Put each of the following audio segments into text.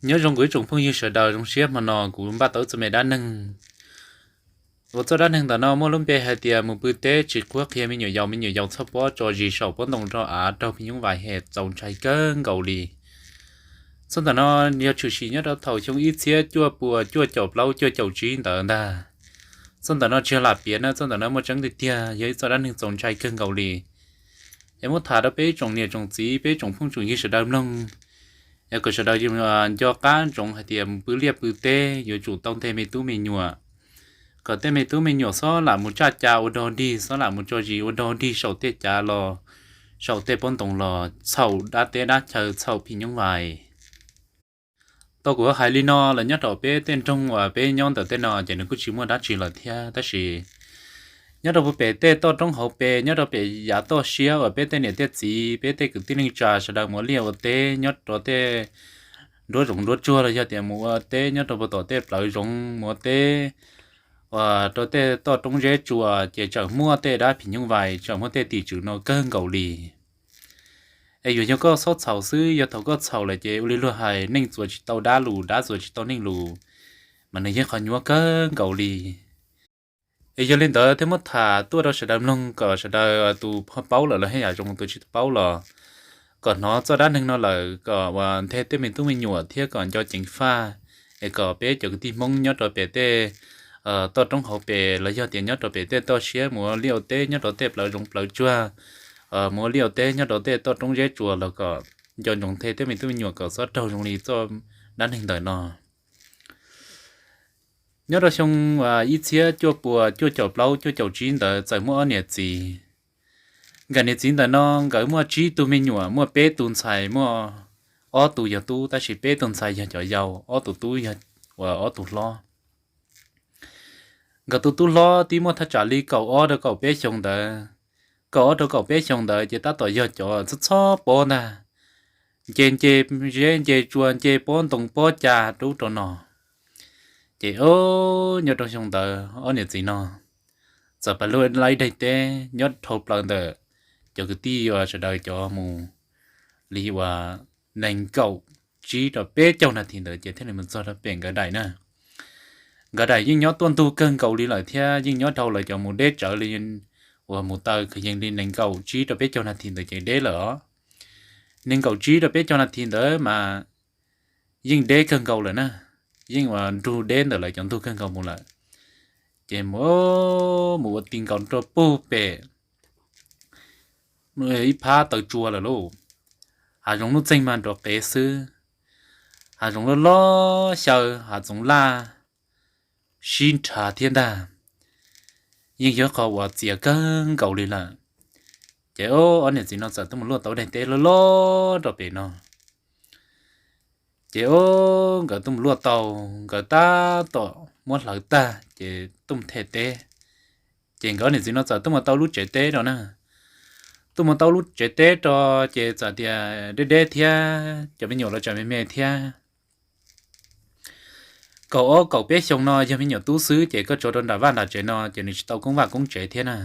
Nyob zoo kuv ib tsoom phooj ywg sawv daws, zoo siab hmo no kuv npaj tau txoj me dab neeg. Ua txoj dab neeg ntawm no muaj lub npe hais tias mus pw teb tsis qhuab qhia me nyuam yaus, me nyuam yaus txhob pob tso zis saum pob ntoo rau av raug phim nyuj vais hem txaus ntshai kawg nkaus li. Txoj ntawm no yog tshwm sim nyob rau thaum xyoo ib txhiab cuaj puas cuaj caum plaub cuaj caum tsib ntawd ntag. Txoj ntawm no tsis yog lam piav na, txoj ntawm no muaj tseeb tiag tiag, yog ib txoj dab neeg txaus ntshai kawg nkaus li. Es muab tham rau peb tsoom niam tsoom txiv, peb tsoom phooj tsoom ywg sawv daws mloog, es kom sawv daws nco qab ntsoov hais tias mus pw liaj pw teb yuav tsum tau nteg me tub me nyuam, kom tej me tub me nyuam xob lam mus tsaj ca ua dog dig, xob lam mus tso zis ua dog dig saum tej cav los, saum tej pob ntoo los, txhaum dab teb dab chaw, txhaum phim nyuj vais. Tau kuv hais li no los nyob rau peb tej nroog uas peb nyob ntawm tej no ces nws kuj tsis muaj dab tsi lawm thiab, tab sis nyob rau pem tej toj roob hauv pes, nyob rau pem yav toj siab uas peb tej niam tej txiv, peb tej kwv tij neej tsa sawv daws mus ua liaj ua teb nyob rau tej nruab zoov nruab tsuag los yog tias mus ua teb nyob rau puag tom tej plawv zoov mus ua teb uas rau tej toj roob zeb tsuas ces tseem muaj tej dab phim nyuj vais, tseem muaj tej tim tswv no kawg nkaus li. Es yuav yog koj xob txhaum xwb, yog thaum koj txhaum lawm ces ua li luag hais, neeg txuas tsis tau dab lus, dab txuas tsis tau neeg lus, mas nws yeej qhov nyuaj kawg nkaus li. Es yog li ntawd thiaj muab tham tuaj rau sawv daws mloog kom sawv daws tus paub lawm los haj yam zoo, tus tsis paub los kom hnov txoj dab neeg no lawm kom uas nthe tej me tub me nyuam thiab kom nco ceev faj. Es kom peb cov kwv tij Hmoob nyob rau pem tej toj roob hauv pes los yog tias nyob rau pem tej toj siab mus ua liaj ua teb nyob rau tej plawv zoov plawv tsuag, mus ua liaj ua teb nyob rau tej toj roob zeb tsuas los kom nco ntsoov nthe tej me tub me nyuam kom txhob raug zoo li txoj dab neeg ntawm no. Nyob rau xyoo ib txhiab cuaj puas cuaj caum plaub cuaj caum tsib ntawd txawm muaj ob niam txiv. Nkawd niam txiv ntawm no nkawd muaj tsib tug me nyuam, muaj peb tug ntxhais, muaj ob tug yog tub, tab sis peb tug ntxhais yog cov yau, ob tug tub yog uas ob tug hlob. Nkawd tus tub hlob twb muaj thaj tsam li kaum ob rau kaum peb xyoo ntawd. Kaum ob rau kaum peb xyoo ntawd ces tab tom yog cov txhob txhob pob ntag, nce nce zeb nce tsua, nce pob ntoo pob ca rau ub rau no. Ces o, nyob rau xyoo ntawd ob niam txiv no txawm pais luaj laib daim teb nyob dhau plaws ntawm cov kwv tij uas sawv daws cov mus li uas nees nkaum tsib rau peb caug nas this ntawd ces thiaj li mus txog rau pem nkawd daim na. Nkawd daim yeej nyob tuaj ntug kawg nkaus li lawm thiab yeej nyob dhau lawv cov mus deb tsawv li uas mus taw kwv yees li nees nkaum tsib rau peb caug nas this ntawd ces deb lawm os. Nees nkaum tsib rau peb caug nas this ntawd mas yeej deb kawg nkaus lawm na, yeej uas nrug deb ntawm lawv cov ntug kawg nkaus mus lawm. Ces mus mus ua ti nkaus rau puag pem ib phab taw tsua lawm lauj. Hav zoov nuj txeeg mas nrov qev xwb, hav zoov loj loj xyaw, hav txoov laj sib nrhav thiab ntag. Yeej yog qhov uas txias kawg nkaus li lawm. Ces ob niam txiv no txawm tuaj mus luaj tau daim teb loj loj rau pem no. Ces o, nkawd tuaj mus luaj tau, nkawd tab tom muab hlawv tag ces tuaj mus them teb. Ces nkawd ob niam txiv no txawm tuaj mus tau lub tsev teb rau na. Tuaj mus tau lub tsev teb rau ces txawm tias deb deb thiab cov me nyuam los tseem me me thiab. Kaum ob kaum peb xyoo no yog me nyuam tub xwb ces koj tso rau nram vaj nram tsev no ces nws tsis tau koob vaj koob tsev thiab na.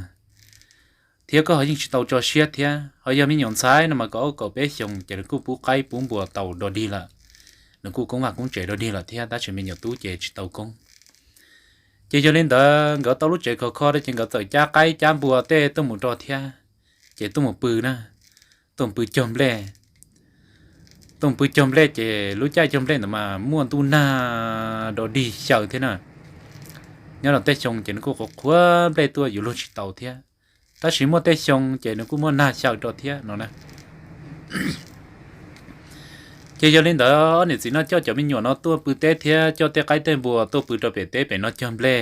Thiab koj ho yeej tsis tau tso siab thiab. Ho yog me nyuam ntxhais no mas kaum ob kaum peb xyoo ces nws kuj pub qaib pub npua tau dog dig lawm, nws kuj koob vaj koob tsev dog dig lawm thiab, tab sis me nyuam tub ces tsis tau koob. Ces yog li ntawd nkawd tau lub tsev khov kho rau ces nkawd txawm cab qaib cab npua tej tuaj mus rau thiab. Ces tuaj mus pw na, tuaj mus pw cog nplej. Tuaj mus pw cog nplej ces lub caij cog nplej ntawd mas muaj ntuj nag dog dig xyaw thiab na. Nyob rau tej xyoo ces nws kuj qhuav qhuav nplej tuaj yuav luag tsis tau thiab, tab sis muaj tej xyoo ces nws kuj muaj nag xyaw rau thiab no na. Ces yog li ntawd ob niam txiv no coj cov me nyuam no tuaj pw teb thiab coj tej qaib tej npua tuaj pw rau pem teb pem no cog nplej.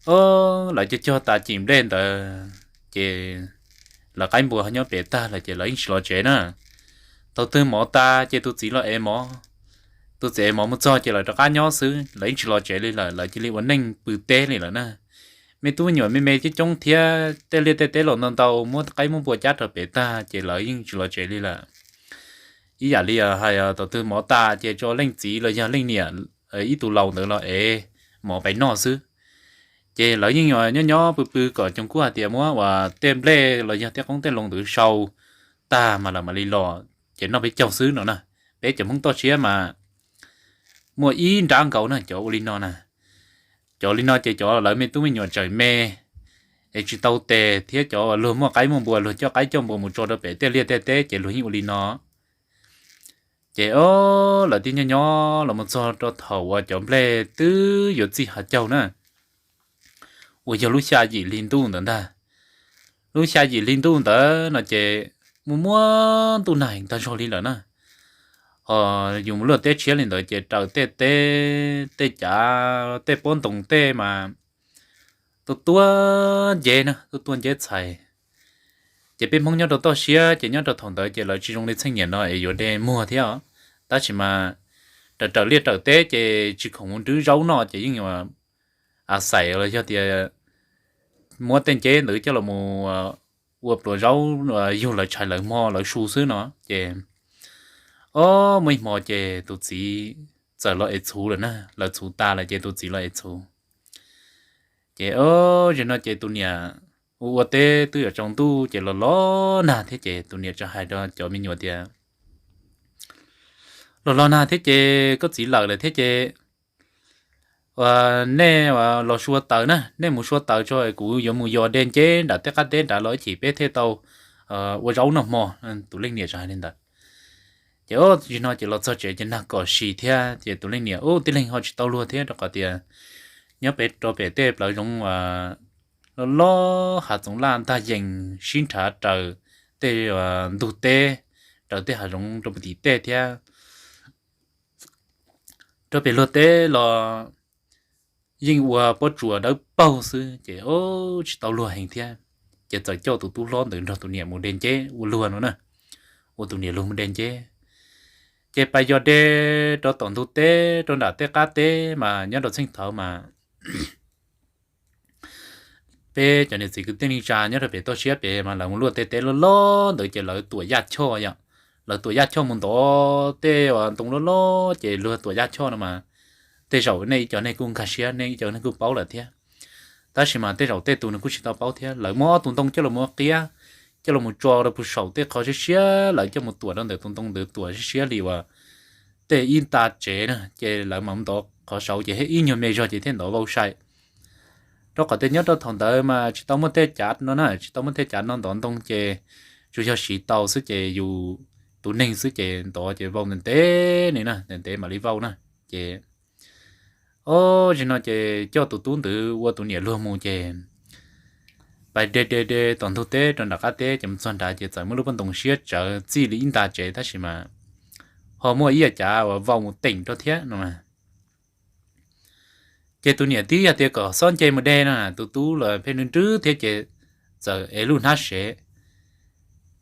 O, lawv cog cog tas cim nplej ntawd ces lawv qaib npua ho nyob pem tag lawm ces lawv yeej tsis los tsev na. Thaum twg mov tas ces tus txiv los ev mov, tus txiv ev mov mus txog ces lawv rov qab nyob xwb, lawv yeej tsis los tsev li lawm, lawv cia li ua neej pw teb li lawm na. Me tub me nyuam me me coob coob thiab tej liaj tej teb los ntau ntau, muab qaib muab npua cab rau pem tag ces lawv yeej tsis los tsev li lawm. Ib yam li hais thaum twg mov tas ces tso leej txiv los yog leej niam ib tug laus ntawd los ev mov pais noj xwb. Ces lawv yeej nyob nyob pw pw kom coos kuj hais tias muab uas tej nplej los yog tej qoob tej loo ntawd sau tag mas lawv mam li los ces noj peb caug xwb no na. Peb cov Hmoob toj siab mas muaj ib nrab nkaus na cov ua li no na. Cov li no ces cov lawv me tub me nyuam tseem me es tsis tau tes thiab cov luag muaj qaib muaj npua luag coj qaib coj npua mus tso rau pem tej liaj tej teb ces luag yeej ua li no. Ces o, lawv thiaj nyob nyob los mus txog rau thaum uas cov nplej twb yuav txij hav caug na, uas yog lub xya yim hli ntuj ntawd ntag. Lub xya yim hli ntuj ntawd no ces muaj muaj ntuj nag heev tag zog li lawm na. Ho yus mus luaj teb tshiab li ntawd ces raws tej teb tej cav tej pob ntoo tej mas tuaj tuaj nceb na, tuaj tuaj nceb txhais. Ces peb Hmoob nyob rau toj siab ces nyob rau thaum ntawd ces lawv tsis zoo li txheej niam no es yuav de muag thiab os. Tab sis mas raws raws liaj raws teb ces tsis khoom mus nrwb zaub noj ces yeej yuav a xais los yog tias muab tej nceb ntawd coj los mus ua pluas zaub yug lawv tshais lawv hmo lawv su xwb no ces o, muaj ib hmo ces tus txiv txawm los ev txhuv lawm na, lawv txhuv tas lawm ces tus txiv los ev txhuv. Ces o, zaum no ces tus niam ua ua teb twb yuav tsaus ntuj ces los los nag thiab ces tus niam txawm hais rau cov me nyuam tias los los nag thiab ces koj txiv lawm lawm thiab ces nej los sua taws na, nej mus sua taws tso kuv yuav mus yos de nceb nram tej qab teb nrad los ib chim peb thiaj tau ua zaub noj hmo. Tus leej niam txawm hais li ntawd. Ces o, zaum no ces los txog tsev ces nag kom si thiab ces tus leej niam ub tib leeg ho tsis tau luag thiab rau qhov tias nyob pem rau pem tej plawv zoov loj loj hav txoov laj ntag yees sib nrhav raws tej ntug teb, raws tej hav zoov rau pem tim tej thiab rau pem luag teb los yeej ua pob tsuas dawb paug xwb ces o, tsis tau luag heev thiab. Ces txawm coj tus tub hlob ntawd nrog tus niam mus de nceb ua luag no na, ua tus niam luag mus de nceb. Ces pais yos de rau tom ntug teb rau nram tej qab teb mas nyob rau txheej thaud mas peb cov niam txiv kwv tij neej tsa nyob rau pem toj siab pem mas lawv mus luaj tej teb loj loj ntawd ces lawv tuam yaj choj yom. Lawv tuam yaj choj mus ntov tej ntoo loj loj ces luag tuam yaj choj no mas tej zaum nej ib co nej kuj nkag siab, nej ib co nej kuj paub lawm thiab. Tab sis mas tej zaum tej tus nws kuj tsis tau paub thiab, lawv muab ob tug ntoo coj los mus ua qiab, coj los mus tso rau puag saum tej qhov siab siab, lawv coj mus tuam rau ntawm tus ntoo ntawd tuam siab siab li uas tej ib nta tsev na ces lawv mam ntov qhov saud ces ib nyuag me zog ces thiaj ntov vau sai. Rau qhov tias nyob rau thaum ntawd mas tsis tau muaj tej cav no na, tsis tau muaj tej cav no ntov ntoo ces tsuas yog siv tau xwb ces yus tus neeg xwb ces ntov ces vau ntev ntev ni na, ntev ntev mam li vau na. Ces o, zaum no ces coj tus tub ntawd ua tus niam luag mus ces pais de de de tom ntug teb rau nram qab teb ces mus txog nrad ces txawm muaj lub pob ntoo siab tsawv txij li ib nta tsev tab sis mas ho muaj ib yam cav uas vau mus teem rau thiab no. Ces tus niam tib yam tias kom xob nce mus de no, tus tub los pheej nrwb nrwb thiab ces txawm ev lub hnab sev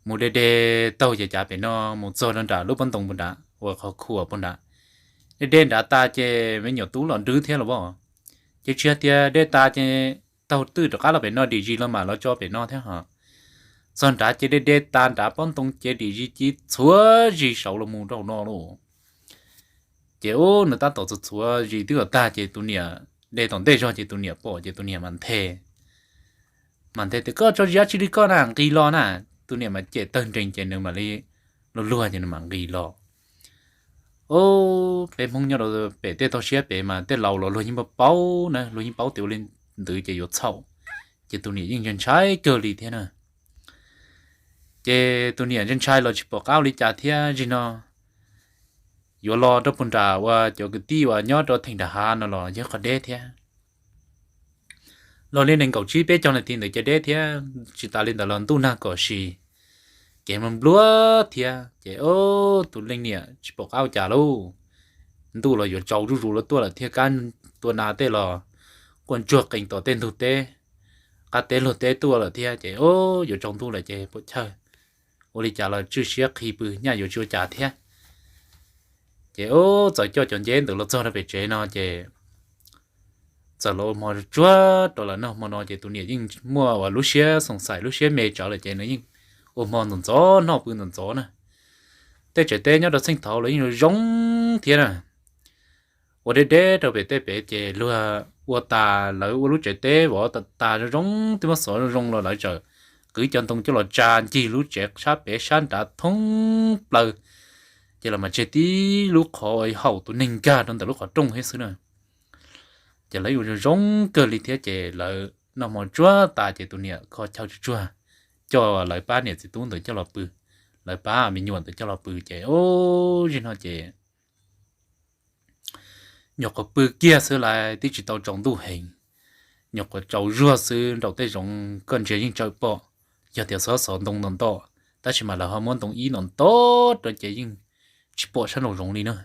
mus de de taug ces cav pem no mus txog rau nram lub pob ntoo puag nrad uas qhov khuam puag nrad. De de nrad tas ces me nyuam tub los nrwb thiab los as. Ces tsis hais tias de tas ces taug twj rov qab los pem no dim zis los mam los tso pem no thiab ho. Txog nrad ces de de tas nrad pob ntoo ces dim zis ci txhuav zis saud los mus rau no lauj. Ces ub nws tab tom txhuav txhuav zis twb los tag ces tus niam de tom ntej zog ces tus niam pom ces tus niam mam nthe. Mam nthe tias koj tso zis dab tsi li koj na, nqis los na. Tus niam mas cem tawg nrees ces nws mam li luag luag ces nws mam nqis los. Ub, peb Hmoob nyob rau pem tej toj siab pem mas tej laus los luag yeej paub paub na, luag yeej paub tias ua li ntawd ces yuav txhaum, ces tus niam yeej ntshai ntshai kawg li thiab na. Ces tus niam ntshai ntshai los tsis pom qab ua li cas thiab, zaum no yuav los rau puag nram uas cov kwv tij uas nyob rau theem nram hav no los yog qhov deb thiab. Los li nees nkaum tsib peb caug nas this ntawd ces deb thiab, tsis tas li ntawd los ntuj nag kom si, kev npluav thiab ces ub tus leej niam tsis pom qab ua cas lauj. Ntuj los yuav tsaus zuj zus los tuaj lawm thiab, kab tua nas tej los quaj ntsuag qees tom tej ntug teb, qab teb luag teb tuaj lawm thiab ces ub yuav tsaus ntuj lawm ces puas chawj, ua li cas los tswj siab qhi pw nyaj yuav tsis ua cas thiab. Ces ub txawm coj cov nceb ntawd los txog rau pem tsev no ces txawm los ua hmo tsuag rau lawv noj hmo no ces tus niam yeej muaj uas lub siab xoom xaim lub siab me tsawv lawm ces nws yeej ua hmo ntxov ntxov noj pw ntxov ntxov na. Tej tsev teb nyob rau txheej thaud los yeej zoo zoo thiab na. Ua deb deb rau pem tej pem ces luag ua tas, lawv ua lub tsev teb vov tas zoo zoo twb muab xov zoo zoo los lawv txawm qwv cov ntoo coj los tsa ncig lub tsev sab pem sab nrad thoob plaws. Ces lawv mas tseg tib lub qhov haum tus neeg nkag rau ntawm lub qhov rooj thiab xwb na. Ces lawv ua zoo kawg li thiab ces lawv noj hmo tsuag tas ces tus niam kho chaw tsuag tsuag coj lawv pab niam txiv tub ntawd coj los pw, lawv pab me nyuam ntawd coj los pw ces o, zim no ces nyuam qhuav pw kiag xwb lawm twb tsis tau tsaus ntuj heev. Nyuam qhuav tsaus zuag xwb nraum tej zoov koj ntsia yeej tsawm pom, yog tias xov xov ntoo ntau ntau, tab sis mas lawv ho muab ntoo ib no nto rau ces yeej tsis pom sab nraum zoov li na.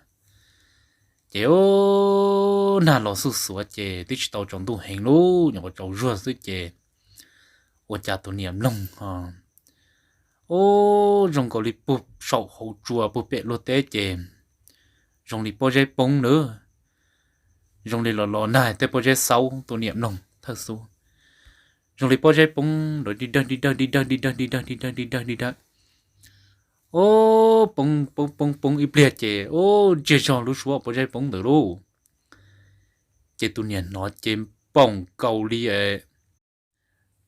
Ces o, nag los xuj xuav ces twb tsis tau tsaus ntuj heev lauj, nyuam qhuav tsaus zuag xwb ces ua cas tus niam mloog o, zoo nkaus li puag saum hauv tsua puag pem luag teb ces zoo li pob zeb poob na. Zoo li los los nag tej pob zeb xaub, tus niam mloog thawj xub zoo li pob zeb poob nrov di dawg di dawg di dawg di dawg di dawg di dawg di dawg di dawg. O, poob poob poob poob ib pliag ces o, ntsiag zog lub suab pob zeb poob ntawd lauj. Ces tus niam hnov ces npaum nkaus li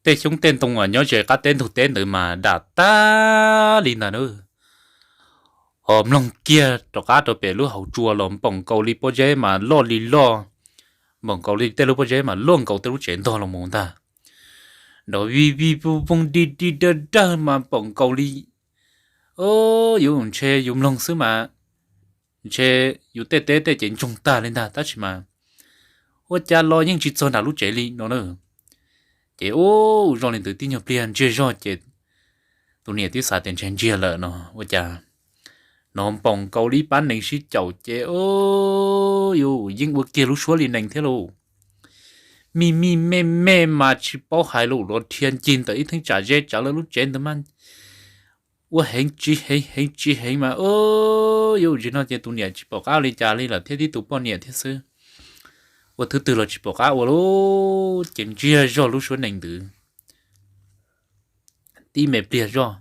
tej xyoob tej ntoo uas nyob ze qab teb ntug teb ntawd mas dam tag li ntag na. Ho mloog kiag rov qab rau pem lub hauv tsua los npaum nkaus li pob zeb mas loj li loj, npaum nkaus li tej lub pob zeb mas luaj nkaus tej lub tsev ntog los mus ntag. Nrov vij vij voog voog dig dig dawg dawg mas npaum nkaus li, o, yus ntshe yus mloog xwb mas ntshe yus tej teb tej ces ntsoog tag li ntag tab sis mas ua cas los yeej tsis txog nram lub tsev li no na. Ces ua zoo li ntawd tib nyuag pliag ntsiag zog ces tus niam twb xav tias ntshe ntsiag lawm no ua cas hnov npaum nkaus li pab nees sib caum ces o, yus yeej ua kiag lub suab li nees thiab lauj. Mij mij me me mas tsis paub hais lauj, los dhia ncig ntawm ib theeb tsam ze tsawv lawv lub tsev ntawd mas ua heev tsis heev heev tsis heev mas o, yus tsis no ces tus niam tsis pom qab ua li cas li lawm thiab tib tus poj niam thiab xwb. Ua thwb twg los tsis pom qab ua lauj, ces ntsiag zog lub suab nees ntawd tib me pliag zoj.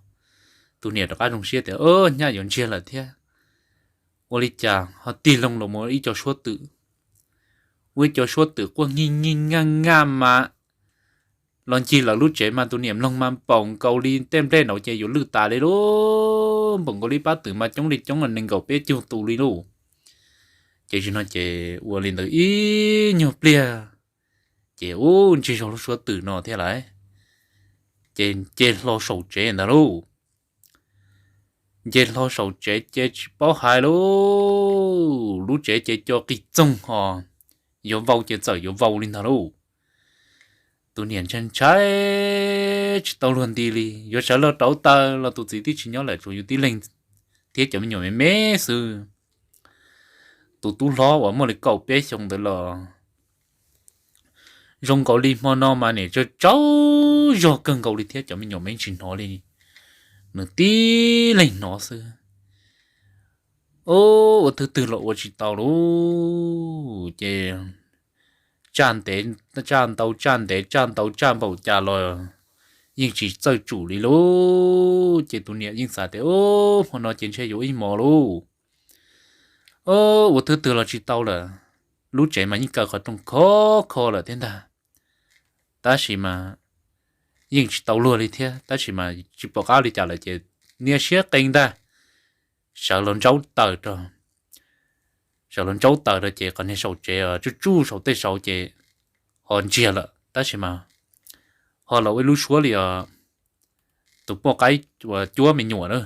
Tus niam rov qab zoo siab tias, Nyaj yuav ntsiag lawm thiab. Ua li cas ho tig loo los mus ib co suab twm, ua ib co suab twm quaj nyij nyij nyaj nyaj mas los ncig lawv lub tsev mas tus niam mloog mas npaum nkaus li tej nplej nraud ces yuav lwj tas li lauj, npaum nkaus li pab twm mas coob li coob nees nkaum peb caug tus li lauj. Ces tsis no ces ua li ntawd ib nyuag pliag ces ub ntsiag zog lub suab twm no thiab lawm, ces nce hlo saum tsev ntag lauj. Nce hlo saum tsev ces tsis paub hais lauj, lub tsev ces co qis txoog ho yuav vau ces txawm yuav vau li ntag lauj. Tus niam ntshai ntshai tsis tau luag nti li, yuav sawv los rauv taws los tus txiv twb tsis nyob lawm, tsuas yus tib leeg thiab cov me nyuam me me xwb. Tus tub hlob uas muaj li kaum peb xyoo ntawd los zoo nkaus li hmo no mas nim tsaug tsaug zog kawg nkaus li thiab cov me nyuam me ntsis hnov li, nws tib leeg hnov xwb. Ua thwb twg los ua tsis tau lauj, ces tsaj ntev, tsaj ntau tsaj ntev tsaj ntau tsaj npaum cas los yeej tsis txawj tsum li lauj. Ces tus niam yeej xav tias, Hmo no ces ntshe yuav ib hmos lauj. Ua thwb twg los tsis tau lawm, lub tsev mas yeej kaw qhov rooj khov kho lawm thiab ntag. Tab sis mas yeej tsis tau luag li thiab, tab sis mas tsis pom qab li cas lawm ces niaj siab qees ntag, sawv los ntsaub taws rau. Sawv los ntsaub taws rau ces qhov niag saum tsev tsuj tsuj saum tej saud ces ho ntsiag lawm, tab sis mas ho los ua ib lub suab li os. Tus poj qaib uas cuab me nyuam na,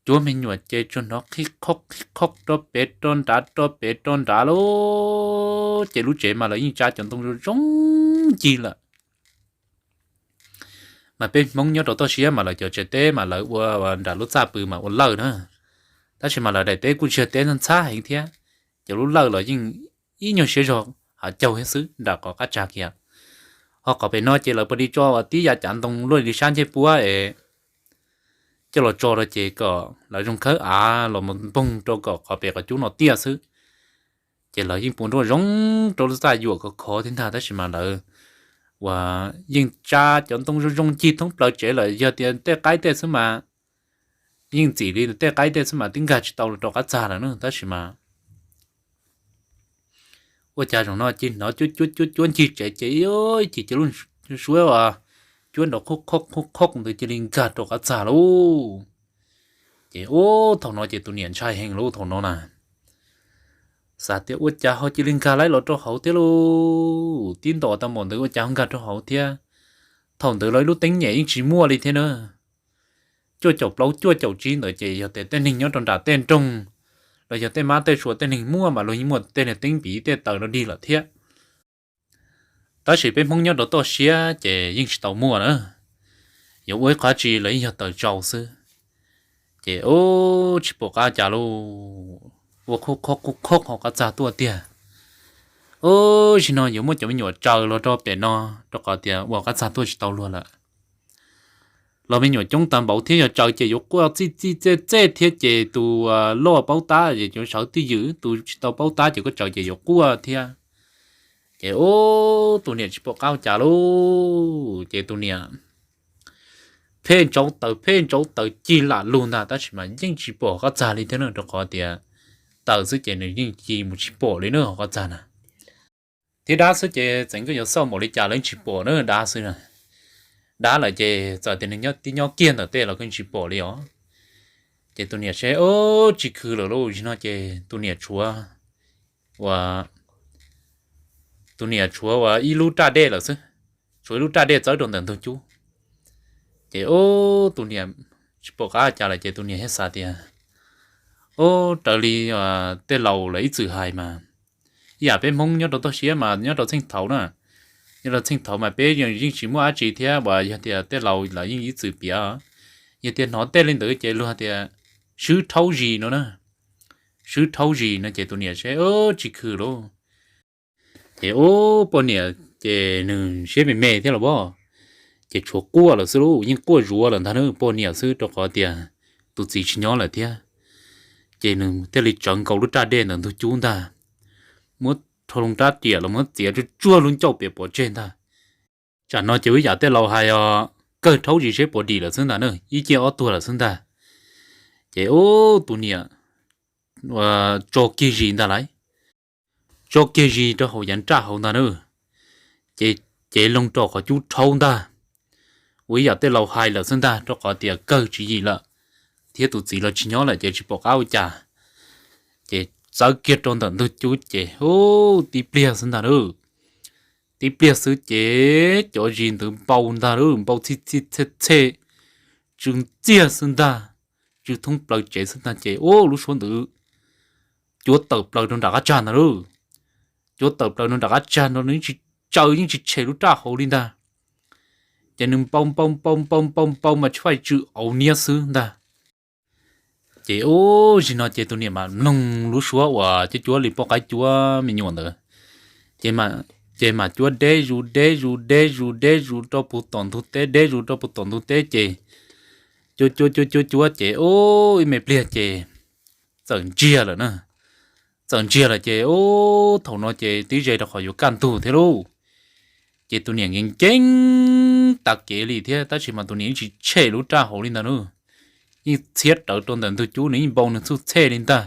cuab me nyuam ces tsuas hnov qhib qhob qhib qhob rau pem rau nrad rau pem rau nrad lauj. Ces lub tsev mas lawv yeej tsa cov ntoo zoo zoo ncig lawm. Mas peb Hmoob nyob rau toj siab mas lawv cov tsev teb mas lawv ua nram lub txaj pw mas ua lawj na, tab sis mas lawv daim teb kuj ntsiag teb ntxhab heev thiab, ces lub lawj los yeej ib nyuag siab zog hav caug thiab xwb nram qhov qab tsag kiag. Ho qhov pem no ces lawv puav li tso tib yav cav ntoo luaj li sab ncej puab es coj los tso rau ces kom lawv zoo khawb av los mus npoog rau kom qhov pem qhov cub no tiaj xwb. Ces lawv yeej puas nruaj zoo rau lub txaj yuam khov khov thiab ntag, tab sis mas lawv uas yeej tsa cov ntoo zoo zoo ncig thoob plaws tsev lawm, yog tias tej qaib tej xwb mas yeej ntxim li tej qaib tej xwb mas twb nkag tsis tau rau qab txag lawm na, tab sis mas ua cas zaum no cia hnov cuab cuab cuab cuab ncig tsev ces ib chim cia lub suab uas cuab nrov qhub qhob qhub qhob ntawd cia li nkag rau qab txag lauj. Ces ub thaum no ces tus niam ntshai heev lub thaum no na, xav tias ua cas ho cia li nkag laib los rau hauv thiab lauj, tib nto tau npaum ntawd ua cas ho nkag rau hauv thiab. Thaum ntawd los ib lub teeb nyem yeej tsis muaj li thiab na. Cuaj caum plaub cuaj caum tsib ntawd ces yog tias tej neeg nyob rau nram tej nroog los yog tej mab tej sua tej neeg muaj mas luag yeej muaj tej teeb piv tej taws no dig lawm thiab. Tab sis peb Hmoob nyob rau toj siab ces yeej tsis tau muaj na, yuav ua ib qhov tsi los yeej yog taws tsau xwb. Ces ub tsis pom qab cas lauj, ua qhov khob qhov txag tuaj tiag. Ub, zaum no yuav muab cov me nyuam tsaws los rau pem no, rau qhov tias ua qhov txag tuaj tsis tau luag lawm. Los me nyuam coob tag npaum thiab yog tsaws ces yuav quaj txij txij txej txej thiab ces tus loj paub tab ces yuav sawv twj ywm, tus tsis tau paub tab ces koj tsaws ces yuav quaj thiab. Ces ub tus niam tsis pom qab ua cas lauj, ces tus niam pheej ntsauv taws pheej ntsauv taws cig lam lug ntag tab sis mas yeej tsis pom qhov txag li thiab na, rau qhov tias taws xwb ces nws yeej ci mus tsis pom li na qhov txag na. Thiab dab xwb ces txeev koj yuav xauj npaum li cas los yeej tsis pom na, dab xwb. Dab lawm ces txawm tias nws nyob tib nyob kiag ntawm tej los koj yeej tsis pom li os. Ces tus niam seb ub tsis khw lawm lauj, zaum no ces tus niam tshuav ua tus niam tshuav ua ib lub raj dej lawm xwb, tshuav ib lub raj dej txawb rau ntawm ntug cub. Ces ub tus niam tsis pom qab cas lawm ces tus niam thiaj xav tias, ub, raws li tej laus lawv ib txwm hais mas, ib yam peb Hmoob nyob rau toj siab mas nyob rau txheej thaud na, nyob rau txheej thaud mas peb yeej tsis muaj dab tsi thiab uas yog tias tej laus lawv yeej ib txwm piav, yog tias hnov tej li ntawd ces luag tias swb rhaub zis no na, swb rhaub zis no ces tus niam seb tsis khw lauj. Ces ub poj niam ces nws siab me me thiab los as, ces tshuav quaj lawm xwb lauj, yeej quaj zuav lawm ntag na, poj niam xwb rau qhov tias tus txiv tsis nyob lawm thiab. Ces nws thiaj li tsawv nkaus lub raj dej ntawm ntug cub ntag, muab rho loo rab riam los muab txiav tsuag tsuag lub ncauj pem pov tseg ntag. Tsam no ces ib yam tej laus hais os, kawg rhaub zis seb puas dim lawm xwb ntag na, ib ciaj ob tuag lawm xwb ntag. Ces ub tus niam tso kiag zis ntag lauj, tso kiag zis rau hauv yav nraj hauv ntag na, ces cev loo rau qhov cub rhaub ntag. Ua ib yam tej laus hais lawm xwb ntag, rau qhov tias kawg tsis yim lawm, thiab tus txiv los tsis nyob lawm ces tsis pom qab ua cas. Ces txawb kiag rau ntawm ntug cub ces ub tib pliag xwb ntag na, tib pliag xwb ces cov zis ntawd npau ntag lauj, npau txhij txhij txhej txhej, tsw ntxiag xwb ntag, tsw thoob plaws tsev xwb ntag ces ub lub suab ntawd cuav tawm plaws rau nram qab tsag ntag lauj. Cuav tawm plaws rau nram qab tsag no nws yeej tsis tsaws yeej tsis tshem lub raj hauv li ntag. Ces nws npau npau npau npau npau npau mas tsis faij tsw auv niab xwb ntag. Ces ub zaum no ces tus niam mas mloog lub suab uas cuab cuab li poj qaib cuab me nyuam ntawd, ces mas cuab deb zus deb zus deb zus deb zus rau puag tom ntug teb, deb zus rau puag tom ntug teb ces cuab cuab cuab cuab cuab ces ub ib me pliag ces txawm ntsiag lawm na. Txawm ntsiag lawm ces ub thaum no ces twb ze rau qhov yuav kaj ntug thiab lauj. Ces tus niam nkees nkees tag kev li thiab tab sis mas tus niam yeej tsis tshem lub raj hauv li ntag na, yeej txhiab rawv rau ntawm ntug cub, nws yeej npau nws txuj txhej li ntag.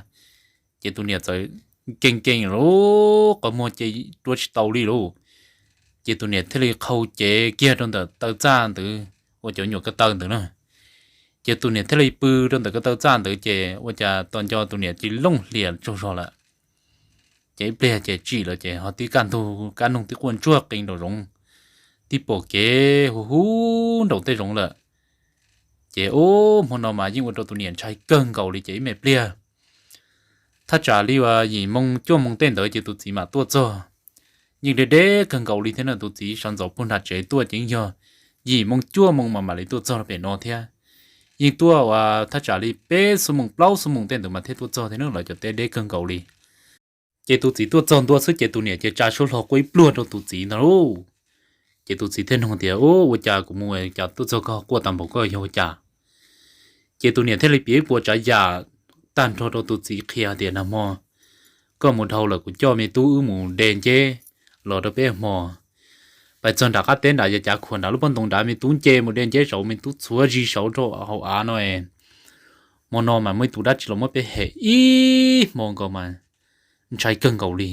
Ces tus niam txawm nkees nkees lub qhov muag ces rua tsis tau li lauj. Ces tus niam thiaj li qhau cev kiag rau ntawm taw txaj ntawd uas cov nyuam ko taw ntawd na. Ces tus niam thiaj li pw rau ntawm ko taw txaj ntawd ces ua cas tos nco tus niam cia li looj hlias tsaug zog lawm. Ces ib pliag ces tsim lawm ces ho tib kaj ntug kab noog tib quaj ntsuag qees nraum zoov, tib pom kev hu hu nraum tej zoov lawm. Ces ub hmo no mas yeej ua rau tus niam ntshai kawg nkaus li ces ib me pliag thaj tsam li uas yim moo cuaj moo tej ntawd ces tus txiv mam tuaj txog. Yeej deb deb kawg nkaus li thiab na, tus txiv sawv ntxov puag nram tsev tuaj ces yeej yog yim moo cuaj moo mas mam li tuaj txog rau pem no thiab. Yeej tuaj uas thaj tsam li peb xuab moos plaub xuab moos tej ntawd mas thiaj tuaj txog thiab na, lawv cov teb deb kawg nkaus li. Ces tus txiv tuaj txog ntua xwb ces tus niam ces tsa suab hlo quaj ib pluag rau tus txiv ntag lauj. Ces tus txiv thiaj nug tias, Ub, ua cas kuv mus cas tuaj txog koj quaj tag npaum koj yog ua cas? Ces tus niam thiaj li piav ib puas tsav yam tag nrho rau tus txiv qhia tias, Nag hmo koj mus dhau lawm kuv coj me tub wb mus de nceb los rau peb hmo. Pais txog nram qab teb nram yav cav khuam nram lub pob ntoo nrad me tub nce mus de nceb saud, me tub txhuav zis saud rau hauv av no. Hmo no mas muaj ib tug dab tsi los muab peb hem ib hmo nkaus mas ntshai kawg nkaus li.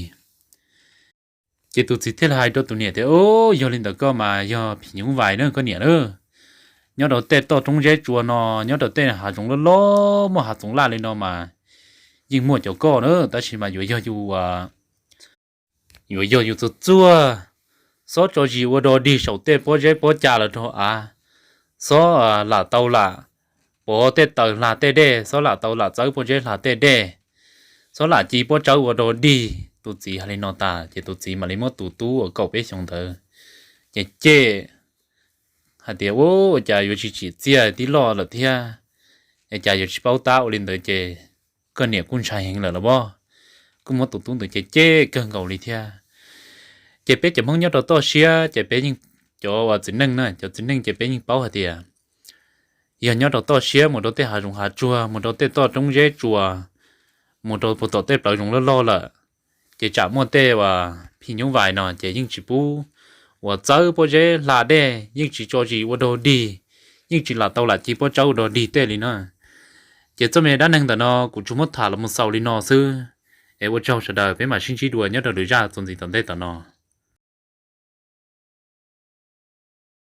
Ces tus txiv thiaj li hais rau tus niam tias, Ub, yog li ntawd koj mas yog phim nyuj vais na koj niam na. nyob rau tej toj roob zeb tsua no, nyob rau tej hav zoov loj loj muaj hav txoov laj li no mas yeej muaj cov koj na, tab sis mas yuav yog yus, yuav yog yus txuag txuag, xob tso zis ua dog dig saum tej pob zeb pob cag los rau av, xob lam tau lam pov tej taws hla tej dej, xob lam tau lam txawb pob zeb hla tej dej, xob lam ci pob tsawb ua dog dig. Tus txiv hais li no tas ces tus txiv mam li muab tus tub uas kaum peb xyoos ntawd ces cem hais tias, Ua, ua cas yuav tsis tsim txiaj tib loj lawm thiab? Es cas yuav tsis paub tab ua li ntawd ces koj niam kuj ntshai heev lawm los pob? Kuj muab tus tub ntawd ces cem kawg nkaus li thiab. Ces peb cov Hmoob nyob rau toj siab ces peb yeej, cov uas txiv neej na, cov txiv neej ces peb yeej paub hais tias yog nyob rau toj siab mus rau tej hav zoov hav tsuag, mus rau tej toj roob zeb tsua, mus rau puag tom tej plawv zoov loj loj lawm, ces tsam muaj tej uas phim nyuj vais no ces yeej tsis pub uas txawb pob zeb hla dej, yeej tsis tso zis ua dog dig, yeej tsis lam tau lam ci pob tsawb ua dog dig tej li na. Ces txoj me dab neeg ntawm no kuv tsuas muab tham los mus xaus li no xwb, es ua tsaug sawv daws, peb mam sib ntsib dua nyob rau lwm zaj txuas ntxiv tom ntej tom no.